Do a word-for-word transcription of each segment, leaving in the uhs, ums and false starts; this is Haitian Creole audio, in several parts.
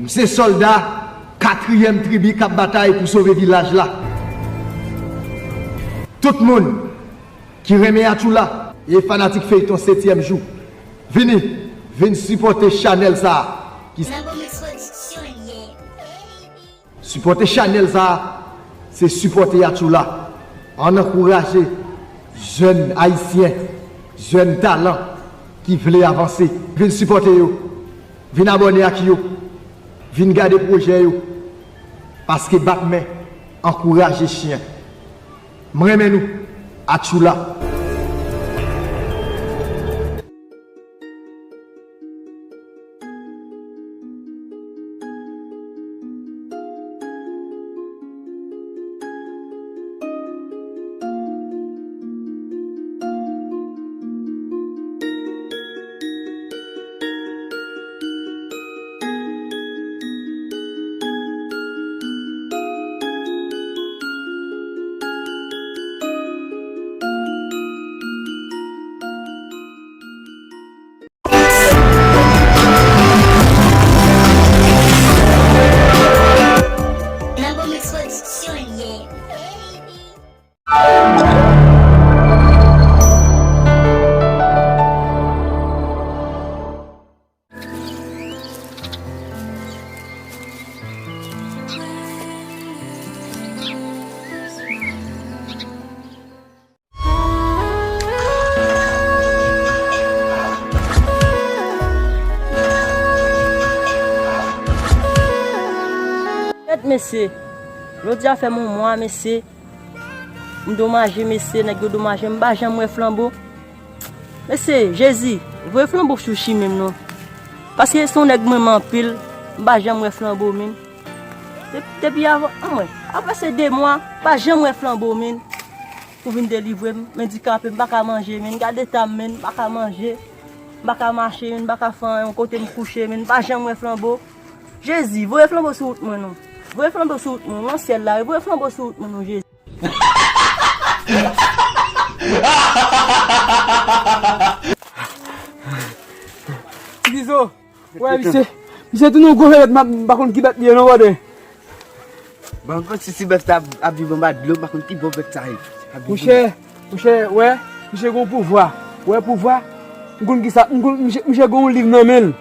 Se sòlda katriyèm tribi k ap batay pou sove vilaj la. Tout moun ki renmen Atchoula e fanatik feyton Setyèm Jou, vini, vin sipòte chanèl sa a ki Sipòte chanèl sa a, se sipòte Atchoula. Ann ankouraje jèn ayisyen, jèn talan ki vle avanse. Vin sipòte yo, vin abòne ak yo, vin gade pwojè yo, paske bat men ankouraje chyen. M renmen nou, Atchoula. Kèt mesye, jodi a fè m yon mwa mesye, m domaje mesye, nèg yo domaje m, m pa janm wè flanbo. Mesye, Jezi, voye flanbo sou chimen m non. Paske se yon nèg m renmen anpil, m pa janm wè flanbo menm. Depi, depi avan, anmwey, ap pase de mwa, pa janm wè flanbo, menn. Pou vin delivre m, m andikape, m pa ka manje, menn. Gade eta m, menn, m pa ka manje, m pa ka mache, menn, m pa ka fè anyen, yon kote m kouche, menn, m pa janm wè flanbo. Jezi, voye flanbo sou wout mwen, non. Voye flanbo sou wout mwen, nan syèl la, voye flanbo sou wout mwen, non, Jezi. Ti Bizo, wè, misye, misye tounen yon gwo vèlèt, m pa konn ki bèt li ye non, brother. Ban m konn si ti bèf sa ap, ap viv anba dlo, m pa konn ki bò bèt sa ye. Ap viv Monchè, monchè, wè, misye gen yon pouvwa. Wè pouvwa, m konn ki sa, m konn, misye, misye gen yon liv nan men l.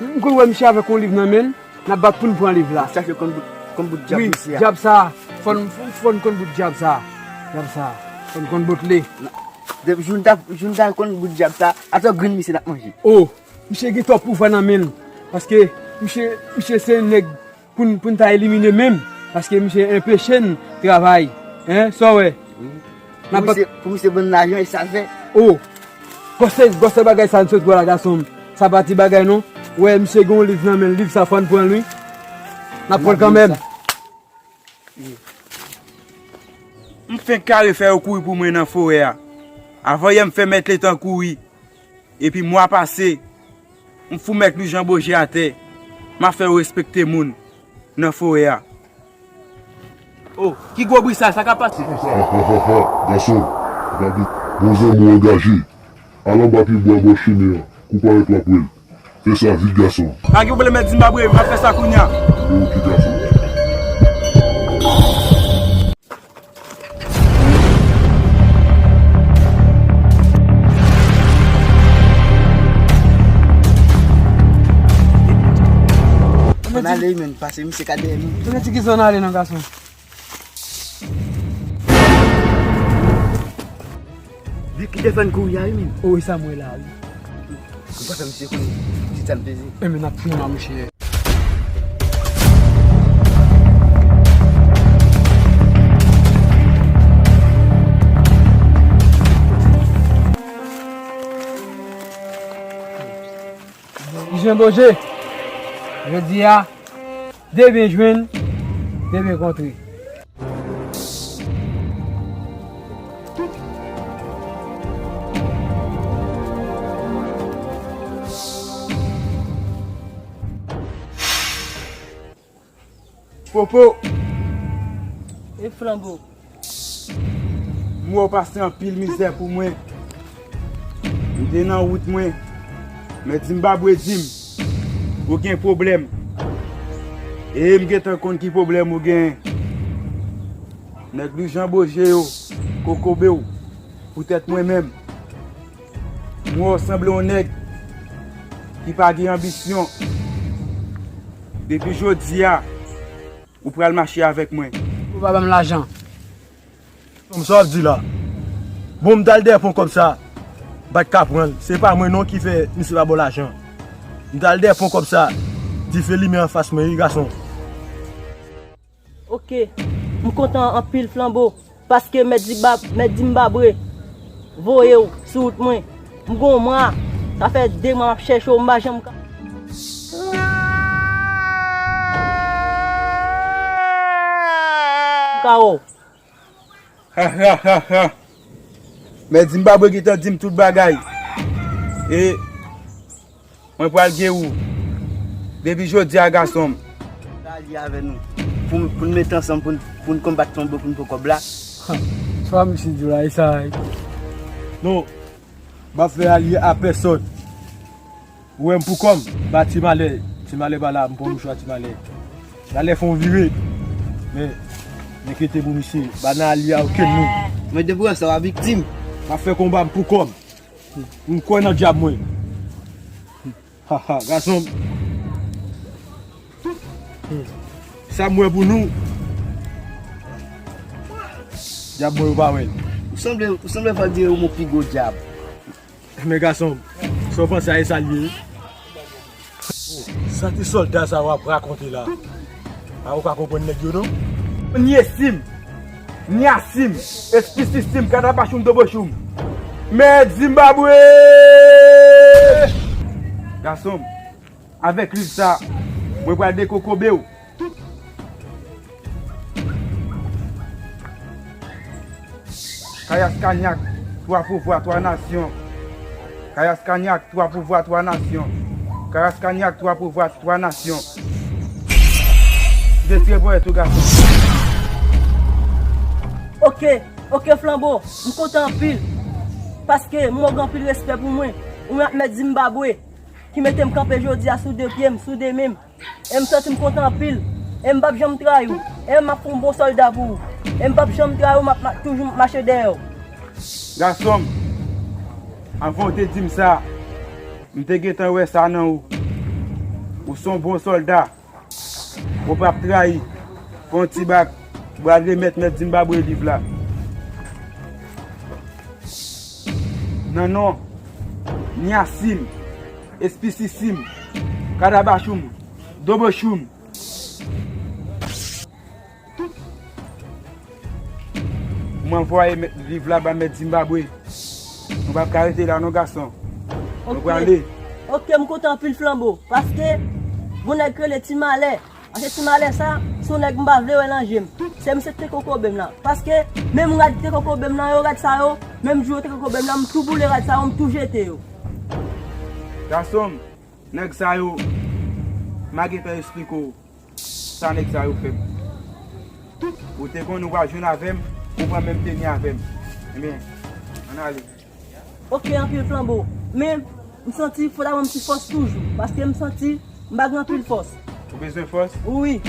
M konn wè misye avèk yon liv nan men l, n ap bat pou n pran liv la. Chache konn bout, konn bout dyab Wi, misye a. Dyab sa, fò n, fò n konn bout dyab sa. Dyab sa, fò n konn bout li. Depi jou n ta, jou n ta konn bout dyab sa, atò grenn misye n ap manje. O, misye gen twòp pouvwa nan men l. Paske misye, misye se yon nèg pou n, pou n ta elimine menm. Paske misye enpeche n travay. Hein, sa w wè? Wi. N ap Pou misye, pou misye ban n lajan, e sa l fè. O, gòsè, gòsè bagay sa n sot wè la, gason m. Sa pa ti bagay non. Wè, misye gen yon liv nan men l, liv sa fò n pran l wi. N ap pran l kanmenm. M fenk kare fè yo kouri pou mwen nan forè a. Avan yè m fè mèt letan kouri. Epi mwa pase, m fout mèt Lwi Janboje atè. M ap fè yo respekte moun nan forè a. O, ki gwo bri sa, sa k ap pase? Ha, ha, ha, ha, gason, pa dout, bon zanmi w angaje. Al anba pye bwa bò chimen an, koupe avèk lapwèl. Fè sa vit, gason. Pa gen pwoblèm, mèt Zimbabwe, m ap fè sa kounye a. Oke, gason. Ann ale, men, pase misye ka dèyè nou. Mwen di ki zòn ale non, gason. Li ki te fè n kouri a wi menm. O, e sa m wè la wi. Ou pa fè misye konnen ti sa n peze. Enben n ap pran mouche. Jan Boje, jodi a, de byen jwenn, de byen kontre. Popo. E flanbo. M wè w pase anpil mizè pou mwen. M te nan wout mwen. Mèt Zimbabwe di m, ou gen pwoblèm. E m gentan konn ki pwoblèm ou gen. Nèg Louis Jean Beaugé yo, kokobe w, poutèt mwen menm. M wè w sanble yon nèg ki pa gen anbisyon. Depi jodi a, ou pral mache avèk mwen. Ou pa ban m lajan. Fanm, sa w ap di la? Bon, m t al dèyè pran kòb sa, m pa t ka pran l. Se pa mwen non ki fè misye pa ba w lajan. M t al dèyè pran kòb sa, dife limen anfas mwen, wi, gason. Oke, m kontan anpil, Flanbo, paske Mèt Zimba-, Mèt Zimbabwe voye w sou wout mwen. M gon mwa, sa fè de mwa m ap chèche w, m pa janm ka, ka wè w. Ha, ha, ha, ha. Mèt Zimbabwe gentan di m tout bagay. E mwen pral gen ou. Depi jodi a, gason m. Alye avè nou. Pou, pou n met ansanm, pou n, pou n konbat Flanbo, pou n pran kòb la. Ha, sa misye di w la, e sa, wi. Non, m ap fè alye a pèsòn. Ou wè m pou kò m, ba Ti Malè. Ti Malè pa la, m pran mouchwa Ti Malè. Ti Malè fè yon vire. Men, enkyete pou misye, pa nan alye a okenn moun. Men depi w wè sa, w a viktim. M ap fè konba m pou kò m. M kwè nan dyab mwen. Ha, ha, gason m. Sa m wè pou nou. Dyab mwen, ou pa wè l. Ou sanble, ou sanble fò di ou mon pi gwo dyab. Men gason, sa w panse a, e sa l ye. Sa ti sòlda sa w ap rakonte la. A, ou pa konprann nèg yo non? Ni Esim, ni Asim, Espisisim, Kadabachoum, Dobochoum. Mèt Zimbabwe! Gason, avèk liv sa, mwen pral dekokobe w. Kayas Kanyak, twa pouvwa, twa nasyon. Kayas Kanyak, twa pouvwa, twa nasyon. Kayas Kanyak, twa pouvwa, twa nasyon. Detwi pwèt ou, gason. Oke, oke, Flanbo, m kontan anpil. Paske m wè w gen anpil respè pou mwen. Ou menm ak Mèt Zimbabwe, ki mete m kanpe jodi a sou de pye m, sou de men m. E m santi m kontan anpil. E m p ap janm trayi w. E m ap fè yon bon sòlda pou ou. E m p ap janm trayi w, m ap ma-, toujou mache dèyè w. Gason m, anvan w te di m sa, m te gentan wè sa nan ou. Ou se yon bon sòlda. Ou p ap trayi. Fè yon ti bak. Ou pral remèt Mèt Zimbabwe liv la. Nan non, Nyasim, Espisisim, Kadabachoum, Dobochoum. Mwen voye mèt, liv la ba Mèt Zimbabwe. Nou p ap ka rete la non, gason. Nou prale. Oke, m kontan anpil, Flanbo, paske gon nèg k rele Ti Malè. Paske Ti Malè sa, se yon nèg m pa vle wè nan je m. Se misye ki te kokobe m la. Paske menm rad ki te kokobe m nan yo, rad sa yo, menm jou yo te kokobe m nan, m tou boule rad sa yo, m tou jete yo. Gason m, nèg sa yo, m a gentan esplike w sa nèg sa yo fè m. Ou te konnen w a jwenn avè m, ou pa menm teni avè m. Ebyen, ann ale. Oke, anpil, Flanbo. Men, m santi fò ta ban m ti fòs toujou. Paske m santi m pa gen anpil fòs. Ou bezwen fòs? Wi.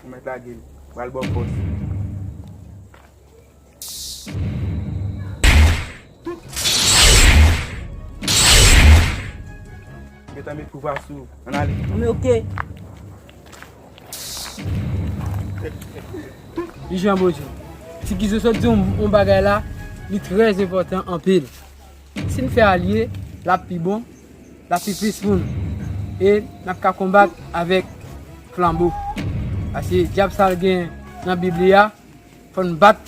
Ou mèt lage l. Pral ba w fòs. Gentan met pouvwa sou ou. Ann ale. Men oke. Li jan Bondye. Ti Gizo sot di yon, yon bagay la, li trè enpòtan anpil. Si n fè alye, l ap pi bon, l ap pi plis pou nou. E n ap ka konbat avèk Flanbo. Paske dyab sa l gen nan Bib li a, fò n bat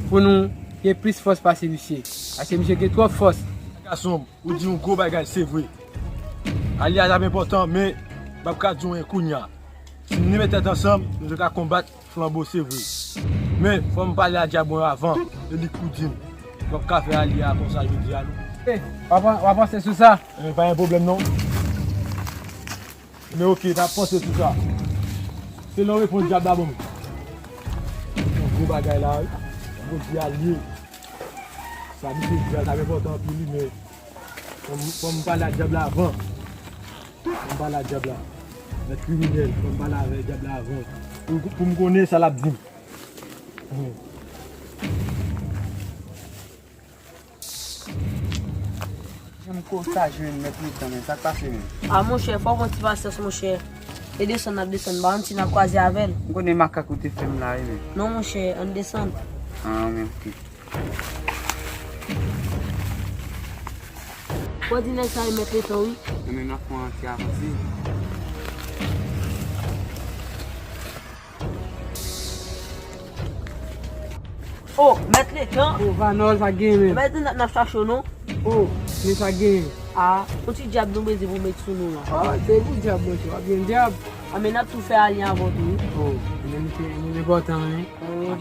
pou nou gen plis fòs pase misye. Paske misye gen twòp fòs. Gason, ou di yon gwo bagay, se vre. Alye a t ap enpòtan, men m p ap ka di w anyen kounye a. Si n met tèt ansanm, nou te ka konbat Flanbo, se vre. Men, fò m pale a dyab mwen avan, e li k pou di m. M p ap ka fè alye a konsa jodi a, non. E, w ap, w ap panse sou sa? E, pa gen pwoblèm, non. Men oke, n ap panse sou sa. Se lè w reponn dyab la ban m. Yon gwo bagay la, wi. Yon gwo alye. Sa misye di a, sa enpòtan anpil, wi, men fò m, fò m pale a dyab la avan. Fò m pale a dyab la. Mèt kriminèl, fò m pale avè dyab la avan. Pou, pou m konnen sa l ap di m. Janm ko sa jwenn mèt Letan, men sa k pase menm? A, monchè, fò w pran ti pasyans, monchè. E desann n ap desann, m pa konn si n ap kwaze avè l. M konnen makak ou te fè m la, wi, men. Non, monchè, ann desann. A, men, ok. Ou di nèg sa e mèt Letan, wi. Men n ap pran ti avanse. Oh, mèt Letan. Oh, Vanòl, sa gen, men. Mèt Letan, n ap chache w, non. Oh, men sa gen. A, yon ti dyab nou bezwen pou met sou nou la. Oh, se pou dyab, monchè, w ap jwenn dyab. A, men n ap tou fè alyen avè w tou, wi. Oh, men misye, moun enpòtan, wi. Mwen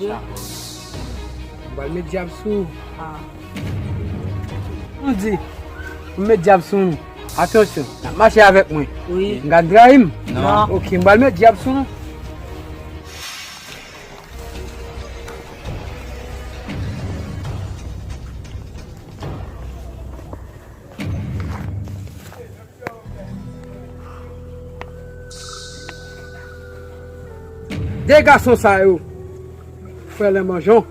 pral met dyab sou ou. A. M di, m met dyab sou nou. Atansyon, n ap mache avèk mwen. Wi. M ka trayi m? Non. Ok, m pral met dyab sou nou. De gason sa yo, frè Lanmanjan,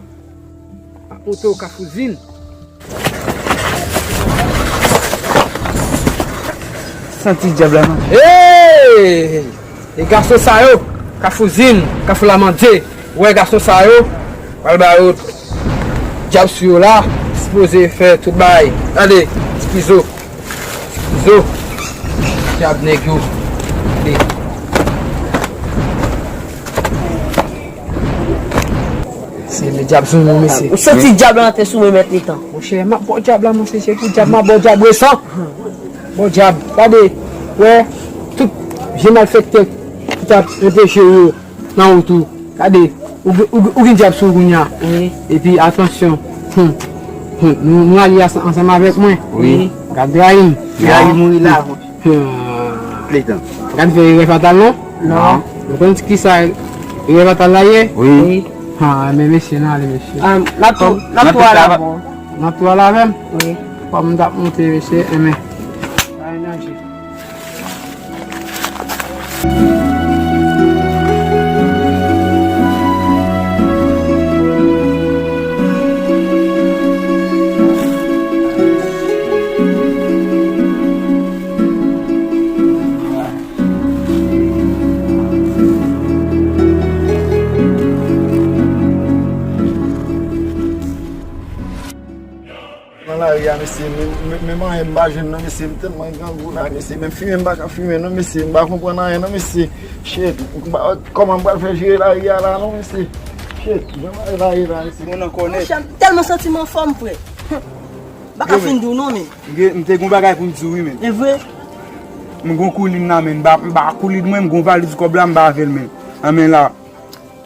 ap monte w Kafou Zin. Santi dyab la, non? Hey! E gason sa yo, Kafou Zin, Kafou Lamandye, ou wè gason sa yo, pral ba yo dyab sou yo la, sipoze fè tout bagay. Gade, ti pizo. Zo. Dyab nèg yo. Li. Se le dyab sou mwen, mesye. Ou santi dyab la antre sou mwen, mèt Letan. Monchè, m ap ba w dyab la, monchè, se pou dyab, m ap ba w dyab resan. Ba w dyab, gade, wè, tout vye malfektè ki t ap anpeche yo nan wout ou. Gade, ou, ou, ou gen dyab sou ou kounye a. Wi. Epi, atansyon. Hmm. Hmm. Nou, nou alye ansanm avèk mwen. Wi. Gad Brahim. Brahim mouri la. Hmm. Letan. Gad fè erè fatal, non? Non. Nou konn ki sa erè fatal la ye? Wi. Wi. Ha, men mesye, n ale, mesye. Ah, n ap tou, n ap tou al avè w. N ap tou al avè m? Wi. Kòm m t ap monte, mesye, enben. Ay, nanje. Nan lari a, mesye, men, men, menm anyen m pa jwenn non, mesye, m tèlman grangou la, mesye, menm fimen m pa ka fimen non, mesye, m pa konprann anyen non, mesye. Shit, m pa wè kòman m pral fè jere lari a la non, mesye. Shit, jan bagay la ye la, mesye. Moun ankò nèt. Monchè, m tèlman santi m anfòm, frè. M pa ka fin di w non, men. M gen, m te gon bagay pou m di w, wi, men. E vre? M gon koulin la, men. M pa, m pa koulin mwen, m gon valiz kòb la, m pa avè l, men. An, men la.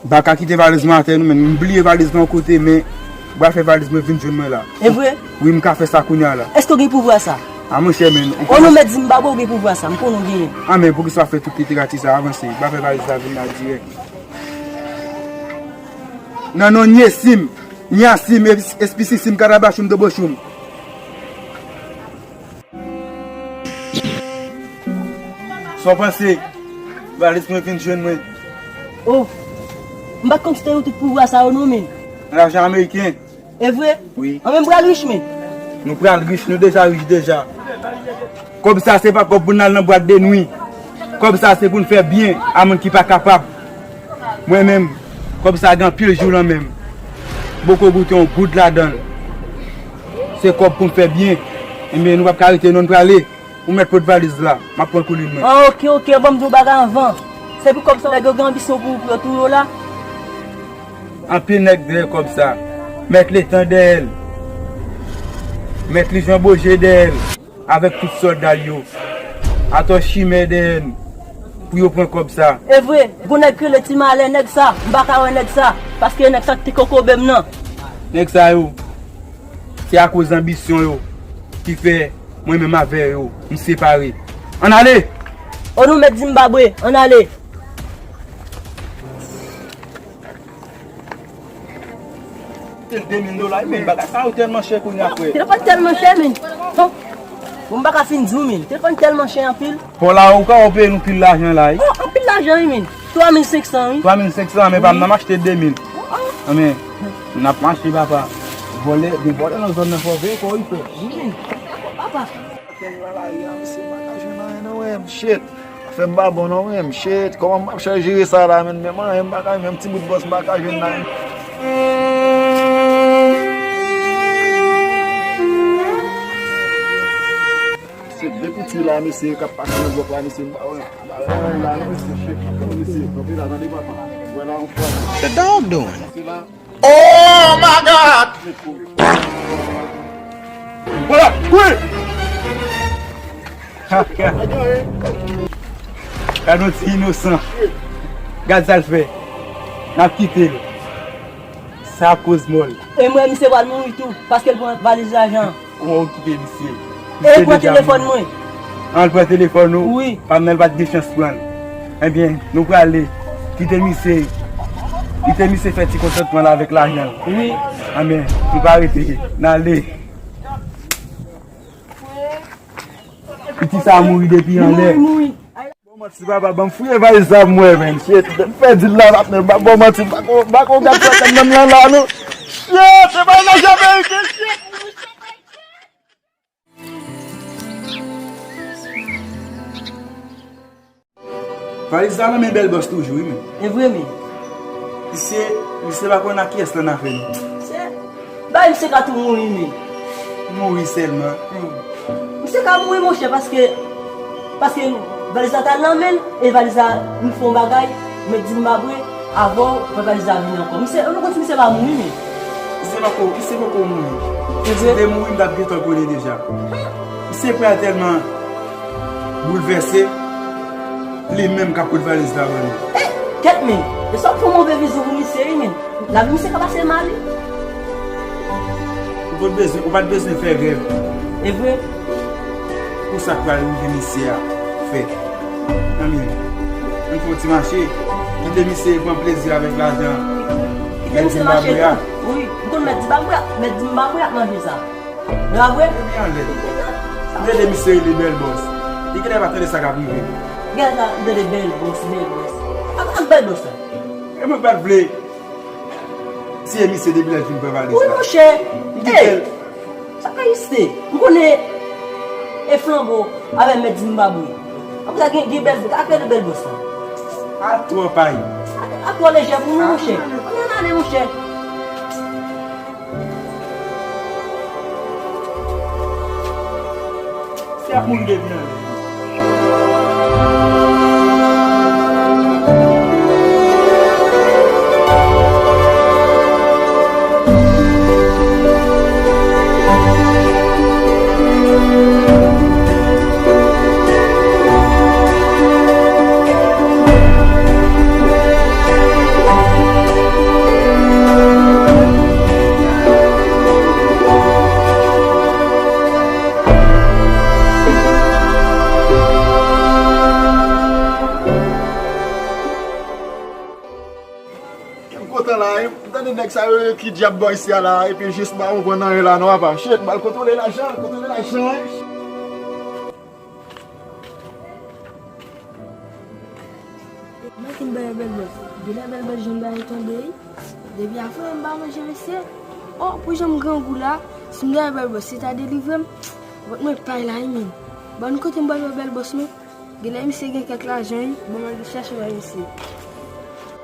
M pa ka kite valiz mwen atè non, men. M bliye valiz mwen yon kote, men m pral fè valiz mwen vin jwenn mwen la. E vre? Wi, m ka fè sa kounye a la. Èske w gen pouvwa sa? A, monchè, men. O non, mèt di m pa bwe, ou gen pouvwa sa, m konnen w genyen. A, men poukisa w ap fè tout literati sa? Avanse, m pral fè valiz la vin la dirèk. Nan non Nyesim, Nyasim, Espisisim, Karabachoum, Dobochoum. Sa w panse? Valiz mwen vin jwenn mwen. Oh, m pa t konn si te gen tout pouvwa sa yo non, men. Lajan ameriken. E vre? Wi. Anben m pral rich, men. Nou pral rich, nou deja rich deja. Kòb sa se pa kòb pou n al nan bwat de nwi. Kòb sa se pou n fè byen a moun ki pa kapab. Mwen menm, kòb sa gen anpil jou lan men m. M poko goute yon goud ladan l. Se kòb pou m fè byen. Enben, nou p ap ka rete non, n prale. Ou mèt pot valiz la. M ap pran koulin mwen. Ah, ok, ok, ban m di w bagay anvan. Se pou kòb sa nèg yo gen anbisyon pou, pou yo touye w la? Anpil nèg dèyè kòb sa. Mèt Letan dèyè l. Mèt Lijan Boje dèyè l. Avèk tout sòlda l yo. Atò chimè dèyè n pou yo pran kòb sa. E vre, gon nèg ki rele Ti Malè, nèg sa, m pa ka wè nèg sa, paske nèg sa ki te kokobe m nan. Nèg sa yo, se akoz anbisyon yo ki fè mwen menm avè yo, m separe. Ann ale! O non, mèt di m pa bwe, ann ale! Se de mil dola, men bagay sa yo tèlman chè kounye a, frè. Yo pa tèlman chè, men. Bon. Bon, m pa ka fin di w, men. Telefòn tèlman chè anpil. Bon, la, ou ka peye nou pil lajan la, wi. Oh, anpil lajan, wi, men. Twa mil senk san, wi. Twa mil senk san, men pa m nan m achte de mil. Oh, oh. Ah, men, n ap mache, papa. Vòlè, de vòlè nan zòn nan, fò veye kò, wi, frè. Wi, men. Papa. Kè m nan lari a, mesye, m pa ka jwenn anyen, non, men, shit. Afè m pa bon, non, men, shit. Kòman m ap chèche jere sa la, men, men, anyen, m pa ka, menm ti bout bòs, m pa ka jwenn anyen. Se de piti la, mesye, k ap pase nan gwòp la, mesye, m pa wè, m pa wè anyen la, non, mesye, shit, mesye, kanpe la, tande, papa. Wè la, yon fwa. The dog doing? Kanpe la. Oh my God! Voilà, kouri! Gade yon ti inosan. Gad sa l fè. N ap kite l. Sa ap koz mò l. E m wè misye pral mouri tou, paske l pran valiz lajan. Kòman ou kite misye? E pran telefòn mwen. An, l pran telefòn ou? Wi. Pa m nan, l pa t gen chans pran l. Ebyen, nou prale. Kite misye. Kite misye fè ti kontantman l avèk lajan l. Wi. Anben, nou pa rete. N ale. Piti sa mouri depi anlè. Li mouri, mouri. Bon manti papa, ban m fouye valiz la pou mwen, men. Shit, m pèdi l la, patnè. Bon manti, m pa ko, m pa ko gad sa k ap nan m lan la, non. Shit, se pa nan Ameriken, shit. Valiz la nan men bèl bòs toujou, wi, men. E vre, men. Misye, misye pa konn ak kiyès l annafè, non. Se, bay misye ka tou mouri, men. Mouri sèlman. Hmm. Misye ka mouri, monchè, paske, paske valiz la t al nan men l, e valiz la, m fè yon bagay, mèt di m pa vre, avan w, fè valiz la vini ankò. Misye, ou konn si misye pa mouri, men. Misye pako, misye poko mouri. Se vre? Si te mouri, m t ap gentan konnen deja. Misye pral tèlman boulvèse, li menm k ap pot valiz la ban nou. Eh, kèt, men, e sa ap fè yon move vizyon pou misye, wi, men. Lavi misye ka pase mal, wi. Ou pa t bezwen, ou pa t bezwen fè rèv. E vre? Pou sa k pral rive misye a fèt. Anmyè, ann fè yon ti mache, kite misye pran plezi avèk lajan. Kite misye mache tou. Wi, m konn mèt di pa m vre, mèt di m pa m vre ap manje sa. Bra vre? Epi anlè. M tande misye rele bèl bòs. Li genlè pa tande sa k ap rive. Gade sa, m tande bèl bòs, bèl bòs. Ak, ak bèl bòs la. E mwen pa t vle tiye misye depi lè l fin pran valiz la. Wi, monchè. M kite l. Sa ka egziste. M konnen e flanbo avè mèt di m pa bri. Apre sa, gen, gen bèl, ak rele bèl bòs la. A twò pay. A, a twò lejè pou nou, monchè. Ann ale, monchè. Se ap mouri depi anlè. Kè m kontan la, wi. M tande nèg sa yo, yo ki dyab bò isi a la, epi jis m pa konprann anyen la non, apa. Shit, m al kontwole lajan, kontwole lajan, wi. Maten m dèyè bèl bòs. Genlè bèl bòs janm dèyè tonbe, wi. Depi afè m pa manje, mesye. Oh, pou jan m grangou la, si m dèyè bèl bòs, se ta delivre m. Vant mwen pay la, wi, men. Ban nou kote m pral wè bèl bòs, men. Genlè misye gen kèk lajan, wi. Bon, m al chache wè misye.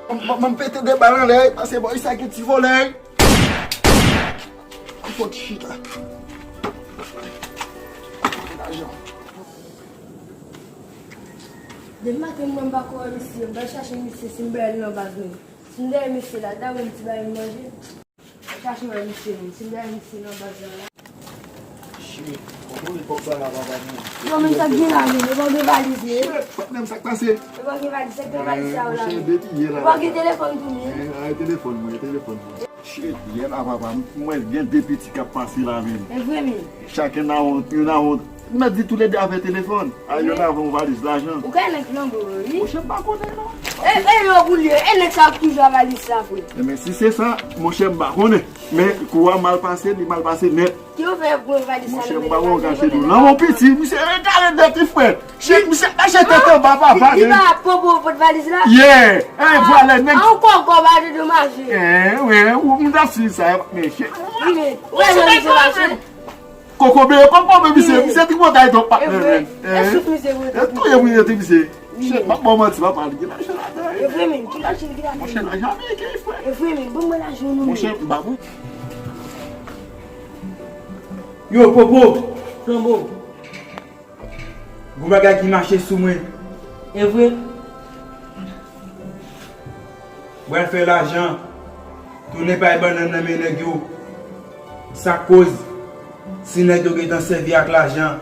Ban, ban, ban m pete de bal anlè, wi, paske bò isi a gen ti vòlè, wi. Ki fòt chita. Lajan. Depi maten, mwen, m pa ko wè misye, m pral chache misye, si m dèyè l nan baz, men. Si m dèyè misye la, ta wè m ti bagay m manje. Chache wè misye, men. Si m dèyè misye nan baz la, la. Shit. Bon, kote kòb sa la, papa, men? Bon, men sa k gen la, men. E pa gen valiz, men. Shit, patnè m, sa k pase? E pa gen valiz, se k gen valiz sa yo la, men. Monchè, depi yè la, papa. E pa gen telefòn tou, men. Eh, ay, telefòn mwen, telefòn mwen. Shit, yè la, papa, m, m wè gen de piti k ap pase la, men. E vre, men. Chaken nan wont, youn nan wont. M mèt di toulède avè telefòn. A, youn avè yon valiz lajan. Ou ka nèg flanbo, wi. Monchè, m pa konnen non. E, e yo pou li, e nèg sa ap toujou a valiz sa, frè. Ebyen, si se sa, monchè, m pa konnen. Men, kou a mal pase, li mal pase nèt. Ki yo fè pou valiz sa? Monchè, m pa wè yon kache dou. Nan mon piti, misye egare nèt, wi, frè. Chèk, misye mache tèt anba, papa, men. Li pa pwopo pot valiz la? Yeah. E, vwala, nèg. Ankò, ankò, pa dedomaje. E, wi, ou, m ta si sa, men, chèk. Wi, men, ou wè jan misye mache? Kokobe, kokobe, misye, misye tripotay tonp patnè, men. E souf misye, wi. E touye pou rete, misye. Chèk, m ap ba w manti, papa, li gen lajan ladan, wi. E vre, men, ki lajan li gen ladan? Monchè, lajan ameriken, frè. E vre, men, ban mwen lajan nou, men. Monchè, m ba mwen. Yo, Popo! Flanbo. Gon bagay ki mache sou mwen. E vre? Pral fè lajan, tounen pay bannann nan men nèg yo. Sa k koz, si nèg yo gentan sèvi ak lajan,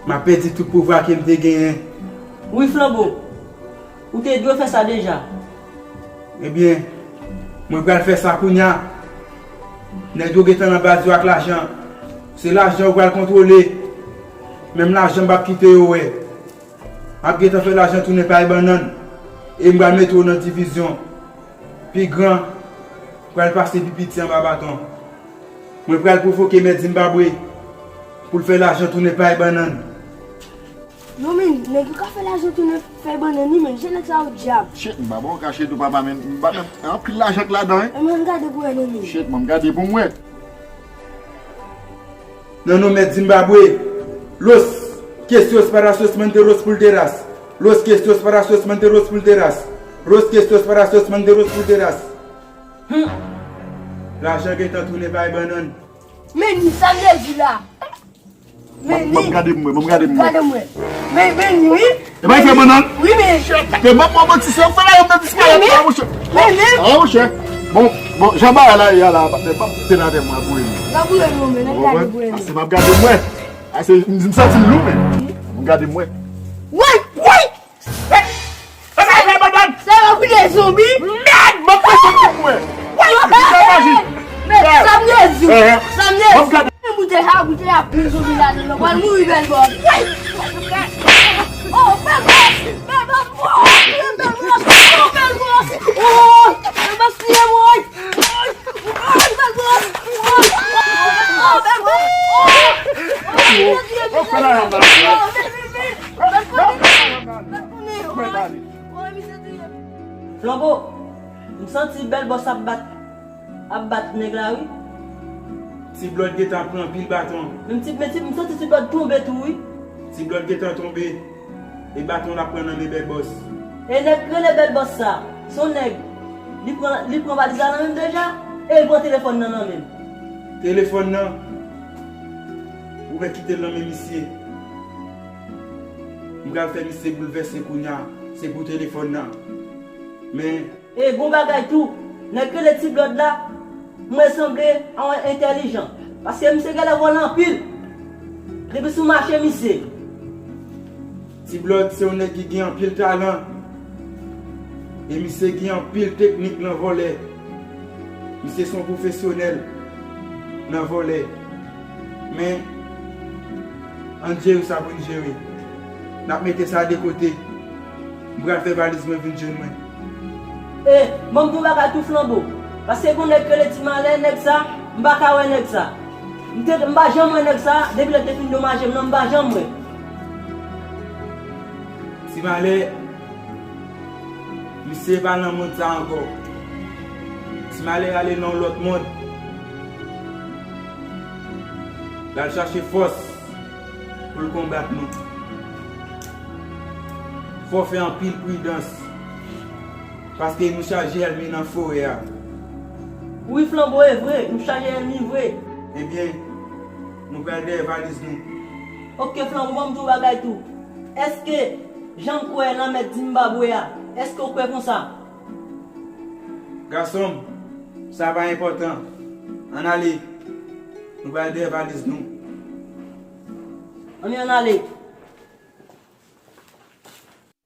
m ap pèdi tout pouvwa ke m te genyen. Wi, Flanbo. Ou te dwe fè sa deja. Ebyen, mwen pral fè sa kounye a. Nèg yo gentan nan baz yo ak lajan. Se lajan yo pral kontwole. Menm lajan m p ap kite yo wè. M ap gentan fè lajan tounen pay bannann. E m pral mete w nan divizyon. Pi gran pral pase pi piti anba baton. Mwen pral pwovoke Mèt Zimbabwe pou l fè lajan tounen pay bannann. Non, men, nèg yo ka fè lajan tounen fè bannann, wi, men. Jan nèg sa yo dyab. Shit, m pa ba w kache tou, papa, men. M pa menm anpil lajan k ladan, wi. E, men, ann gade pou wè, non, men. Shit, mwen, m gade pou m wè. Nan non Mèt Zimbabwe, los questos para sus manteros pulteras. Los questos para sus manteros pulteras. Los questos para sus manteros pulteras. Hmm. Lajan gentan tounen pay bannann. Men ni sa m te di la. Men ni. Ban m gade mwen, ban m gade mwen. Gade mwen. Men, men ni, wi. E bay fè bannann. Wi, men. Shit, te ban mwen manti, se ou fè la, yo te disparèt la, monchè. Men, men. A, monchè. Bon, bon, jan bagay la ye a la, patnè, pa kite nan tè mwen pou li. Nan pou li, non, men, nan gade pou li. Ase m ap gade mwen. Ase m, m santi m lou, men. M gade mwen. Woy, woy! Sa yo vle bannan. Sa yo vle zonbi. Mèd, mwen pran zonbi pou mwen. Woy, sa maji. Men, sa m ye di. Sa m ye di. Mwen gade. Mwen moute ha, moute ha, pil zonbi ladan. Mwen mouri bèl bòs. Woy. Oh, bèl bòs. Bèl bòs. Oh, bèl bòs. Oh, bèl bòs. Oh, bèl bòs, tiye mwen. Oh, bèl bòs. Oh, bèl bòs. Oh, bèl bòs. Oh, bèl bòs. Flanbo, m santi bèl bòs ap bat, ap bat nèg la, wi. Ti Blòd gentan pran anpil baton. Men ti, men ti, m santi Ti Blòd tonbe tou, wi. Ti Blòd gentan tonbe. E baton l ap pran nan men bèl bòs. E nèg k rele bèl bòs sa, se yon nèg, li pran, li pran valiz la nan men m deja, e li pran telefòn nan nan men m. Telefòn nan? Ou mèt kite l nan men misye. M pral fè misye boulvèse kounye a. Se pou telefòn nan. Men. E gon bagay tou, nèg k rele Ti Blòd la, mwen sanble a yon entèlijan. Paske misye genlè vòlè anpil. Depi sou mache misye. Ti Blòd se yon nèg ki gen anpil talan. E misye gen anpil teknik nan vòlè. Misye se yon pwofesyonèl nan vòlè. Men, ann jere sa pou n jere. N ap mete sa de kote. M pral fè valiz mwen vin jwenn mwen. E, ban m di w bagay tou, Flanbo. Paske gon nèg k rele Ti Malè, nèg sa, m pa ka wè nèg sa. M te, m pa janm wè nèg sa, depi lè l te fin domaje m nan, m pa janm wè. Ti Malè, misye pa nan mond sa ankò. Ti Malè ale nan yon lòt mond. L al chache fòs pou l konbat nou. Fò w fè anpil pridans, paske nou chaje ènmi nan forè a. Wi, Flanbo, e vre, nou chaje ènmi vre. Ebyen, nou pral dèyè valiz nou. Oke, Flanbo, ban m di w bagay tou. Èske jan m kwè nan Mèt Zimbabwe a, èske w kwè konsa? Gason m, sa pa enpòtan. Ann ale. Nou pral dèyè valiz nou. Ann, ann ale.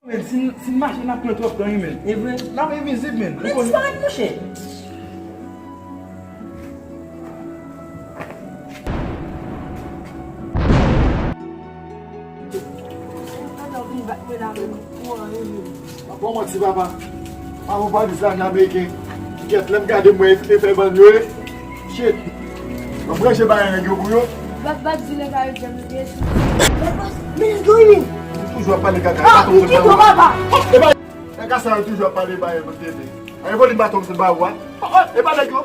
Men, si n, si n mache, n ap pran twòp tan, wi, men. E vre? N ap envizib, men. Men disparèt, monchè. Mwen la menm pou anyen menm. Bon, manti, papa. Papa, pa di sa nan Ameriken. Kèt, lè m gade mwen, e fè bann yo, e. Shit. Mwen branche bagay nèg yo pou yo. Bat, bat, di nèg a yo djèm yo te esi. Bat, bat, men nèg yo wi. Ou toujou ap pale kaka. Ah, e pa tou papa. E pa, e ka sa yo toujou ap pale bagay pou tete. Ay, vòlè baton, se ba ou a. Oh, oh, e pa nèg yo.